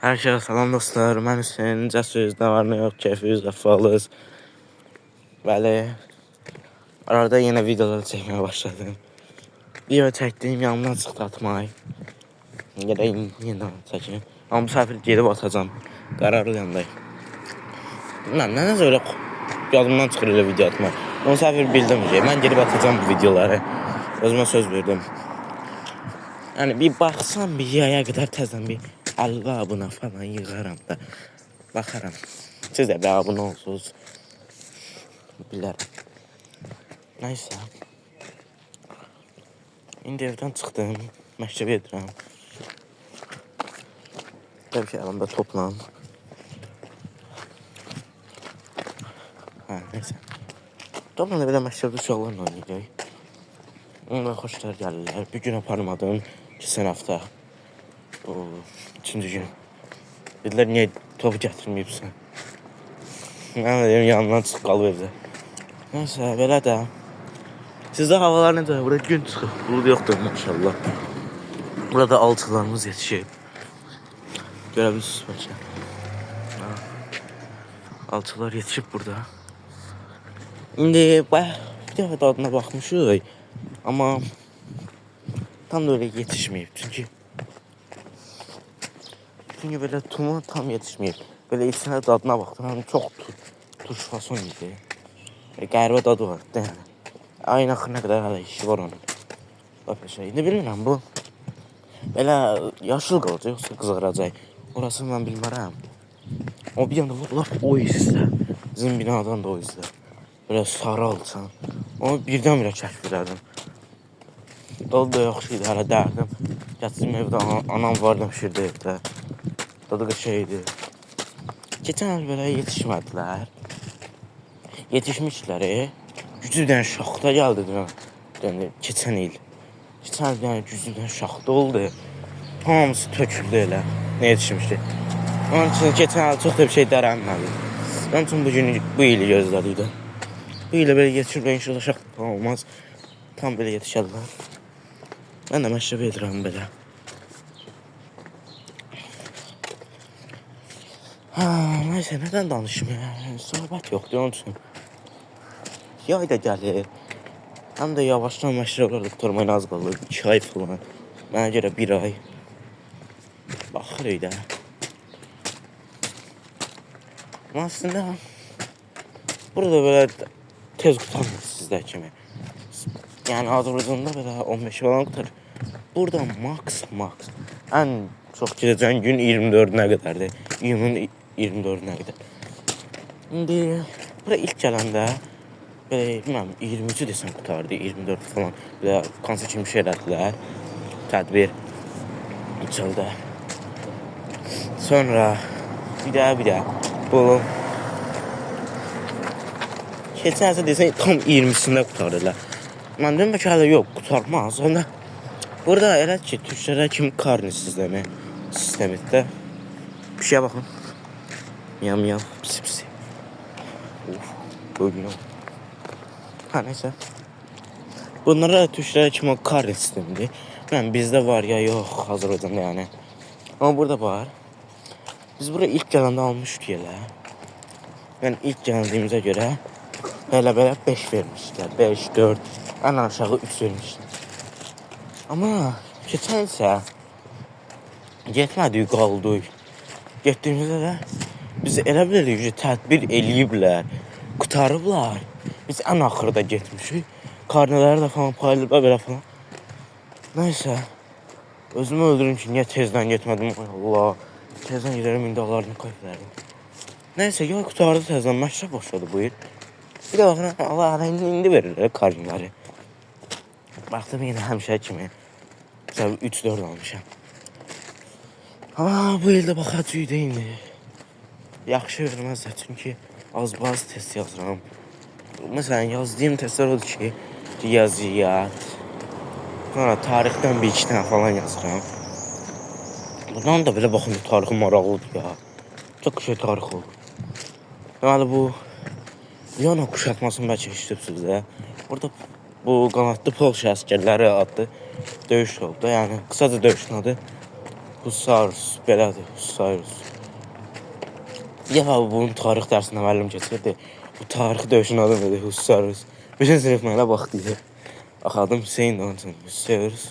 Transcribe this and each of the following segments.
Herkese salam dostlar, mən Hüseyin, necəsiniz, nə var nə yox, keyfiniz, əfvalınız. Bəli, arada yenə videolar çəkməyə başladım. Video çəkdiyim yanımdan çıxdı atmay. Yenə yenə çəkim. Amma bu səfər gedib atacağam. Qərarlıyam da. Bilməm, nədənsə öyle yadımdan çıxır elə video atmaq. Bu səfər bildim ki, mən gedib atacağam bu videoları. Özümə söz verdim. Yəni bir baxsam bir yaya qədər təzədən bir 50 abunə falan yığaram da. Baxaram. Siz də bir abunə olsunuz. Bilərəm. Nəysə. İndi evdən çıxdım. Məktəbə gedirəm. Təbii ki, əlimdə topla. Hə, nəysə. Topla da belə məktəbdə uşaqlarla oynayırıq. Onlar xoşlar gəlirlər. Bir gün aparmadım. Keçən hafta. O, üçüncü gün. Dedilər, niyə topu gətirməyibsən? Mən də dedim, yanından çıxıb qalıb evdə. Nəysə, belə də. Sizdə havalar necə? Burada gün çıxıb, bulud yoxdur maşallah. Burada alçılarımız yetişib. Görə bilirsiniz bəlkə. Ha. Alçılar yetişib burada. İndi bax, bir dəfə dadına baxmışıq. Amma tam da öyle yetişməyib. Çünki belə tumu tam yetişməyib. Belə içinə dadına baxdım. Həm çox turş fason idi. Qəribə dadı var yəni. Ayın axırına qədər hələ işi var onun. Bax qəşəng. İndi bilmirəm bu belə yaşıl qalacaq yoxsa qızaracaq. Orasını mən bilmərəm. O bir yanda lap o hissə. Bizim binadan da o hissə. Belə sarı alçan. Onu birdən-birə kəşf elədim. Dadı da yaxşı idi, hələ dərdim. Gətirdim evdə, anam var da pişirdi evdə. Dadı qəşəng idi. Keçən il belə yetişmədilər. Yetişmişlər. Güclü bir dənə şaxta gəldi dünən. Yəni keçən il. Keçən il yəni güclü bir dənə şaxta oldu. Hamısı töküldü elə. Nə yetişmişdi. Onun üçün keçən il çox da bir şey dərənmədi. Onun üçün bu gün bu ili gözlədik də. Bu ilə belə yetişir, inşallah şaxta olmaz. Tam belə yetişərlər. Mən də məktəbə edirəm belə. Ha, nəysə, nədən danışım ya? Söhbət yoxdur onun üçün. Yay da gəlir. Həm də yavaşdan məktəblər də qurtarmaya az qalır. 2 ay falan. Mənə görə 1 ay. Baxırıq da. Amma əslində burada belə tez qurtarmır sizdə kimi. Yəni Azərbaycanda belə 15 falan qurtarır. Burada max. Ən çox gedəcəyən gün 24-nə qədərdir. İyunun 24-nə qədər. İndi bura ilk gələndə belə bilmirəm 23-ü desəm qurtardı, 24 falan. Belə hansı kimi şey elədilər. Tədbir çöldə. Sonra bir də bu keçən həftə desən tam 20-sində qurtardılar. Mən dedim bəlkə hələ yox, qurtarmaz. Onda burada elə ki, türklərə kimi karne sistemidir. Bir şeyə baxın. Miyav miyav, pisi pisi. Uf, böyüyün. Ha, nəysə. Bunlara türklərə kimi karne sistemidir. Bilmirəm, bizdə var ya yox, Azərbaycanda yəni. Amma burada var. Biz bura ilk gələndə almışıq elə. Yəni ilk gəldiyimizə görə belə belə 5 vermişdilər. 5, 4, ən aşağı 3 vermişdilər. Amma keçən isə getmədik, qaldıq. Getdiyimizdə də biz elə bilirik ki, tədbir eləyiblər, qurtarıblar. Biz ən axırda getmişik. Karneləri də falan paylayıblar belə falan. Nəysə, özümü öldürüm ki, niyə tezdən getmədim? Ay Allah, tezdən gedərəm, indi alardım, kayf edərdim. Nəysə, yay qurtardı təzdən, məktəb başladı bu il. Bir də baxıram, Allah hələ indi verirlər karneləri. Baxdım yenə həmişə kimi. Məsələn, 3-4 almışam. Amma bu il də baxacağıq da indi. Yaxşı verməzlər, çünki az-baz test yazıram. Məsələn, yazdığım testlər odur ki, riyaziyyat, sonra tarixdən bir iki dənə falan yazıram. Bundan da belə baxın, tarixi maraqlıdır ya. Çox qəşəng tarix olur. Deməli, bu Viyana quşatmasını bəlkə eşidibsiniz də. Orada bu qanadlı Polşa əsgərləri adlı döyüş oldu. Yəni qısaca döyüşün adı Hussarus, belədir, Hussarus. Bir dəfə bunun tarix dərsində müəllim keçirdi. Bu tarixi döyüşün adı nədir? Hussarus. Bütün sinif mənə baxdı. Axı adım Hüseyin də onun üçün Hussarus.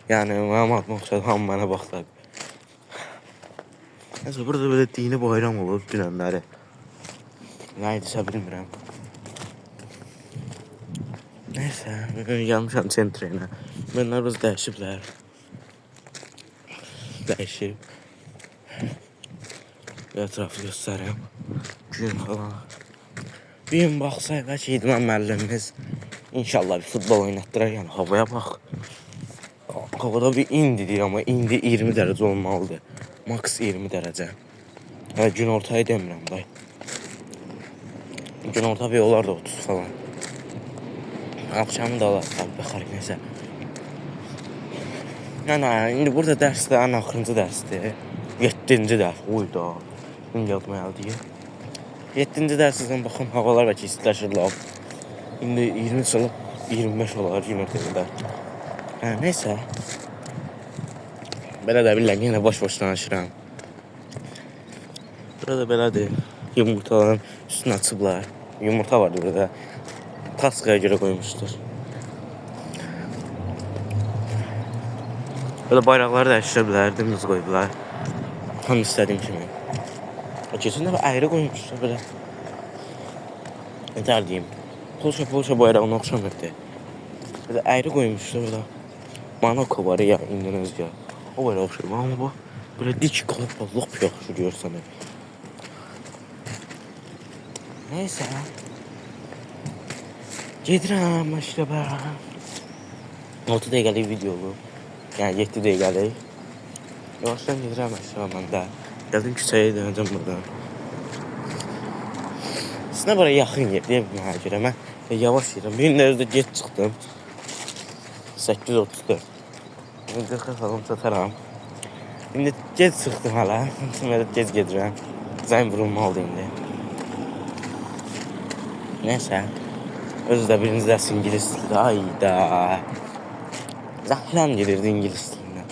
Yəni mənim adıma oxşadı, hamı mənə baxdı. Neyse, burada belə dini bayram olub dünənləri. Nə idisə bilmirəm. Neyse, bugün gəlmişəm sentrə. Bunlar biz dəyişiblər. Dəyişib. Bir ətrafı göstərim. Gün falan. Bir gün baxsaq, bəlkə idman müəllimimiz inşallah bir futbol oynatdırar. Yəni havaya bax. Havada bir indi deyir, amma indi 20 dərəcə olmalıdır. Max 20 dərəcə. Hə, gün ortayı demirəm day. Gün orta bir olar da 30 falan. Axşamı da olar, tabii baxarıq neysə. Yəni indi burada dərs də ən axırıncı dərsdir. 7-ci dərs. Oy da. İndi yadıma gəldi. 7-ci dərsindən baxım, havalar bəlkə istiləşir lap. İndi 23 olub, 25 olar gün ortayında. Hə, neysə. Belə də bilirəm, yenə boş-boş danışıram. Burada belədir. Yumurtaların üstünü açıblar. Yumurta vardı burada. Taskaya görə qoymuşdur. Belə bayraqları dəyişdirə bilər, dümdüz qoyublar. Tam istədiyim kimi. Keçən dəfə əyri qoymuşlar belə. Nətər deyim? Polşa bayrağına oxşamırdı. Belə əyri qoymuşlar belə. Monaco var ya, İndoneziya. O bayrağı oxşayır. Amma bax, belə dik qalıb, lap yaxşı görsən. Neyse. Gedirəm məktəbə. 6 dəqiqəlik video olub. Yəni 7 dəqiqəlik. Yavaşdan gedirəm məktəbə mən də. Gəldim küçəyə dönəcəm buradan. Əslində bura yaxın yer deyə mənə görə. Mən yavaş gedirəm. Bir gün də özü də gec çıxdım. 8:34. 40 falan çataram. İndi gec çıxdım hələ. Belə gec gedirəm. Zəng vurulmalıdır indi. Neyse. Özü də birinci dərs ingilis dilində. Ayda. Zəhləm gedirdi ingilis dilindən.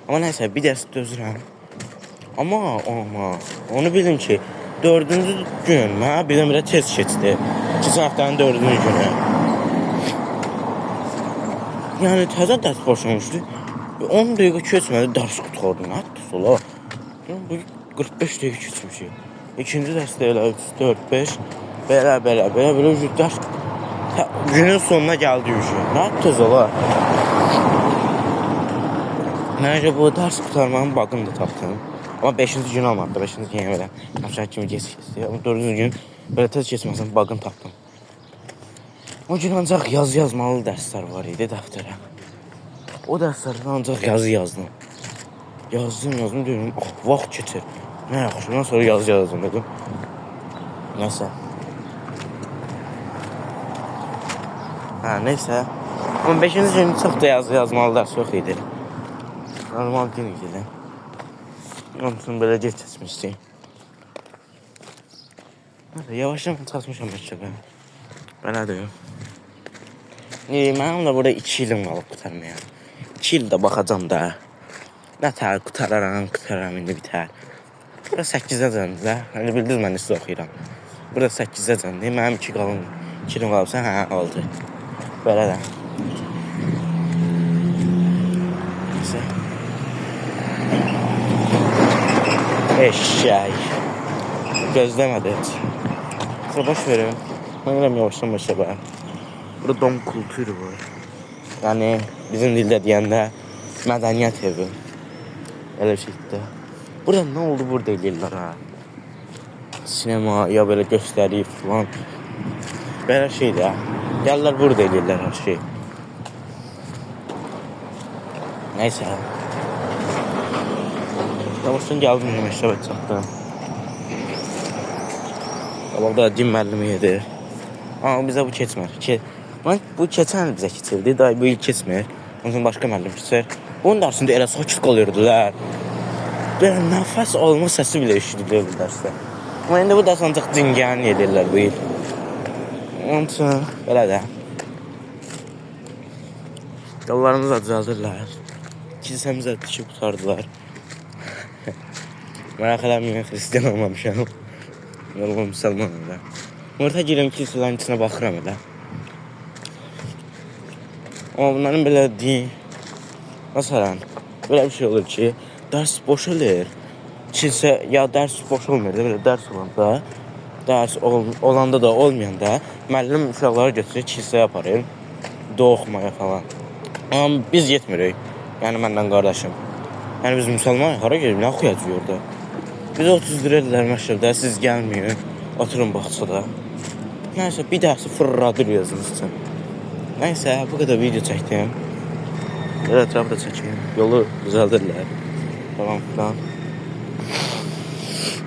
Amma neyse, bir dərs dözürəm. Amma onu bilin ki, 4-cü gün mənə birdən-birə tez keçdi. Keçən həftənin 4-cü günü. Yəni təzə dərs başlamışdı. 10 dəqiqə keçmədi, dərs qurtardı. Nə tez ola? Bu 45 dəqiqə keçmişik. İkinci dərs də elə 3, 4, 5 belə dərs günün sonuna gəldi uşaq. Nə tez ola? Mənə bu dərs qurtarmanın baqını da tapdım. Amma 5-ci gün olmadı. 5-ci gün belə həmişə kimi gec keçdi. Amma 4-cü gün belə tez keçməsin baqını tapdım. O gün ancaq yazı yazmalı dərslər var idi dəftərə. O dərslərdə ancaq yazı yazdım. Yazdım, deyirəm, oh, vaxt keçir. Nə yaxşı, bundan sonra yazı yazacağım dedim. Neyse. Hə, neyse. Amma 5-ci gün çox da yazı yazmalı dərs yox idi. Normal gün idi. Onun üçün belə gec keçmişdi. Yavaşdan çatmışam məktəbə. Belədir. Mənim də burada 2 ilim qalıb qurtarmaya. 2 il də baxacam da. Nətər qurtararam, indi bitər. Bura 8-əcəndir də. Hani bildiniz mən sizə oxuyuram. Bura 8-əcəndir. Mənim 2 qalım, 2 ilim qalıbsa, hə, 6. Belə də. Neyse. Eşək. Gözləmədi heç. Sonra boş verin. Mən gələm yavaşdan məktəbə. Burada dom kulturu var. Yəni bizim dildə deyəndə mədəniyyət evi. Elə bir şeydir. Burada nə oldu burada eləyirlər ha. Sinema ya belə göstəri falan. Belə şeydir ha. Gəlirlər burada eləyirlər hər şey. Neyse. Yavaşdan gəldim məktəbə çatdım. Qabaqda din müəllimi gedir. Amma bizə bu keçmir. Bu keçən il bizə keçirdi, daha bu il keçmir. Onun üçün başqa müəllim keçir. Bunun dərsində elə sakit qalırdılar. Belə nəfəs alma səsi belə eşidilir bu dərsdə. Amma indi bu dərs ancaq cingəni edirlər bu il. Onun üçün belə də. Yollarımızı da düzəldirlər. 2 Kilsəmizə tikib qurtardılar. Merak eləməyin, xristian olmamışam. Normal müsəlmanım da. Yumurta girirəm kilsələrin içinə baxıram elə. Amma bunların belə din, məsələn, belə bir şey olur ki, dərs boş eləyir. Kilsə ya dərs boş olmur da, belə dərs olanda, dərs olanda da olmayanda müəllim uşaqları götürür kilsəyə aparır, dua oxumaya falan. Amma biz getmirik. Yəni məndən qardaşım. Yəni biz müsəlmanıq, hara gedirik, nə oxuyacağıq orada? Biz 30 lira məktəbdə, siz gəlməyin, oturun bağçada. Nəysə, bir dərsi fırladır özünüz üçün. Nəysə, bu qədər video çəkdim. Belə ətrafı da çəkim. Yolu düzəldirlər. Falan filan.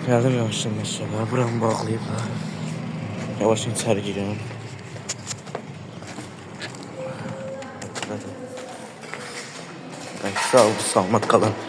Gəldim yavaşdan məktəbə. Buramı bağlayıblar. Yavaşdan içəri girirəm. Sağ olun, salamat qalın.